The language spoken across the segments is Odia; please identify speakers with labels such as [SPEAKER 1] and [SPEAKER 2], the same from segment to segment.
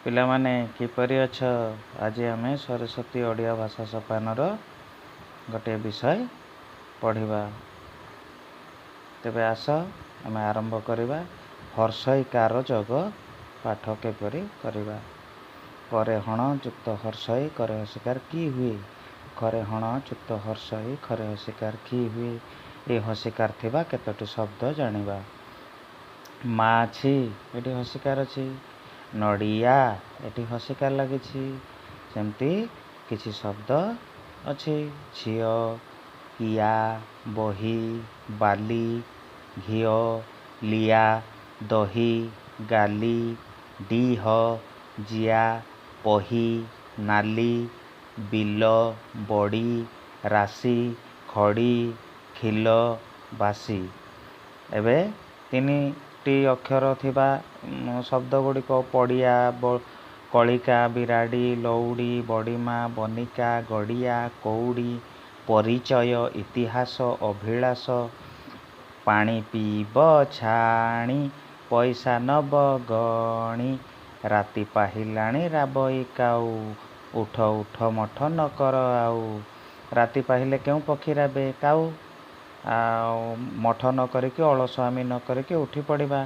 [SPEAKER 1] ପିଲାମାନେ କିପରି ଅଛ? ଆଜି ଆମେ ସରସ୍ୱତୀ ଓଡ଼ିଆ ଭାଷା ସୋପାନର ଗୋଟିଏ ବିଷୟ ପଢ଼ିବା। ତେବେ ଆସ ଆମେ ଆରମ୍ଭ କରିବା। ହର୍ଷଇକାର ଯୋଗ ପାଠ କିପରି କରିବା? କରେ ହଣ ଯୁକ୍ତ ହର୍ଷଇ କରେ ହସିକାର କି ହୁଏ? ଖରେ ହଣ ଯୁକ୍ତ ହର୍ଷଇ ଖରେ ହସିକାର କି ହୁଏ? ଏ ହସିକାର ଥିବା କେତୋଟି ଶବ୍ଦ ଜାଣିବା। ମାଛି, ଏଠି ହସିକାର ଅଛି। ନଡ଼ିଆ, ଏଠି ହସିକାର ଲାଗିଛି। ସେମିତି କିଛି ଶବ୍ଦ ଅଛି। ଝିଅ, କିଆ, ବହି, ବାଲି, ଘିଅ, ଲିଆ, ଦହି, ଗାଲି, ଡିହ, ଜିଆ, ପହି, ନାଲି, ବିଲ, ବଡ଼ି, ରାଶି, ଖଡ଼ି, ଖିଲ, ବାସି। ଏବେ ତିନିଟି ଅକ୍ଷର ଥିବା ଶବ୍ଦ ଗୁଡ଼ିକ ପଡ଼ିଆ, କଳିକା, ବିରାଡ଼ି, ଲଉଡ଼ି, ବଡ଼ିମା, ବନିକା, ଗଡ଼ିଆ, କଉଡ଼ି, ପରିଚୟ, ଇତିହାସ, ଅଭିଳାଷ। ପାଣି ପିଇବ ଛାଣି, ପଇସା ନବ ଗଣି, ରାତି ପାହିଲାଣି ରାବଇ କାଉ, ଉଠ ଉଠ ମଠ ନ କର ଆଉ। ରାତି ପାହିଲେ କେଉଁ ପକ୍ଷୀ ରାବେ? କାଉ। ଆଉ ମଠ ନ କରିକି, ଅଳସୁଆମି ନ କରିକି ଉଠି ପଡ଼ିବା।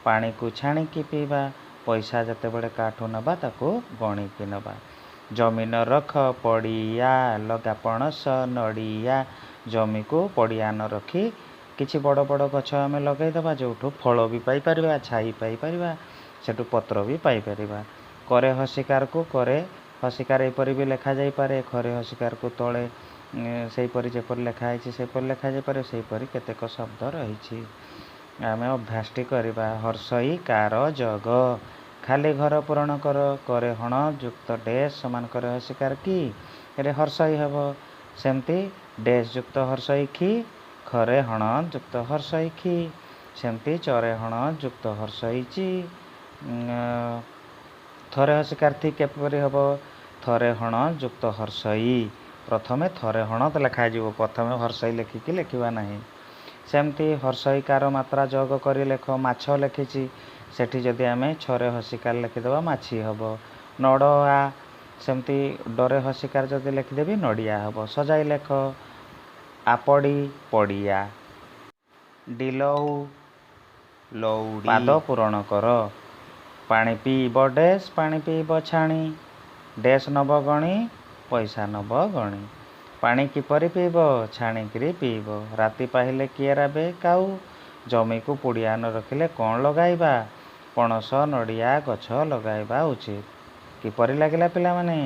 [SPEAKER 1] ପାଣିକୁ ଛାଣିକି ପିଇବା। ପଇସା ଯେତେବେଳେ କାହାଠୁ ନେବା, ତାକୁ ଗଣିକି ନେବା। ଜମି ନ ରଖ ପଡ଼ିଆ, ଲଗା ପଣସ ନଡ଼ିଆ। ଜମିକୁ ପଡ଼ିଆ ନ ରଖି କିଛି ବଡ଼ ବଡ଼ ଗଛ ଆମେ ଲଗାଇଦେବା, ଯେଉଁଠୁ ଫଳ ବି ପାଇପାରିବା, ଛାଇ ପାଇପାରିବା, ସେଠୁ ପତ୍ର ବି ପାଇପାରିବା। କରେ ହସିକାରକୁ କରେ ହସିକାର ଏପରି ବି ଲେଖାଯାଇପାରେ। ଖରେ ହସିକାରକୁ ତଳେ ସେହିପରି ଯେପରି ଲେଖା ହେଇଛି ସେପରି ଲେଖାଯାଇପାରେ। ସେହିପରି କେତେକ ଶବ୍ଦ ରହିଛି। ଆମେ ଅଭ୍ୟାସଟି କରିବା। ହର୍ଷଇ କାର ଜଗ। ଖାଲି ଘର ପୂରଣ କର। କରେ ହଣ ଯୁକ୍ତ ଡେସ୍ ସମାନ କରେ ହସିକାର କି? ଏଠି ହର୍ଷଇ ହେବ। ସେମିତି ଡେସ୍ ଯୁକ୍ତ ହର୍ଷଇ ଖି, ଖରେ ହଣ ଯୁକ୍ତ ହର୍ଷଇ ଖି। ସେମିତି ଚରେ ହଣ ଯୁକ୍ତ ହର୍ଷଇ ଚି। ଥରେ ହସିକାର ଥି କିପରି ହେବ? ଥରେ ହଣ ଯୁକ୍ତ ହର୍ଷଇ। ପ୍ରଥମେ ଥରେ ହଣ ଲେଖାଯିବ, ପ୍ରଥମେ ହର୍ଷଇ ଲେଖିକି ଲେଖିବା ନାହିଁ। ସେମିତି ହର୍ଷଇକାର ମାତ୍ରା ଯୋଗ କରି ଲେଖ। ମାଛ ଲେଖିଛି, ସେଠି ଯଦି ଆମେ ଛରେ ହସିକାର ଲେଖିଦେବା ମାଛି ହେବ। ନଡ଼ ଆ, ସେମିତି ଡରେ ହସିକାର ଯଦି ଲେଖିଦେବି ନଡ଼ିଆ ହେବ। ସଜାଇ ଲେଖ। ଆପଡ଼ି ପଡ଼ିଆ, ଡିଲଉ
[SPEAKER 2] ଲଉଡ଼ି।
[SPEAKER 1] ପାଦ ପୂରଣ କର। ପାଣି ପିଇବ ଡେସ୍, ପାଣି ପିଇବ ଛାଣି, ଡେସ୍ ନବ ଗଣି, ପଇସା ନବ ଗଣି। ପାଣି କିପରି ପିଇବ? ଛାଣିକିରି ପିଇବ। ରାତି ପାହିଲେ କିଏ ରାବେ? କାଉ। ଜମିକୁ ପୁଡ଼ିଆ ନ ରଖିଲେ କ'ଣ ଲଗାଇବା? ପଣସ ନଡ଼ିଆ ଗଛ ଲଗାଇବା ଉଚିତ। କିପରି ଲାଗିଲା ପିଲାମାନେ?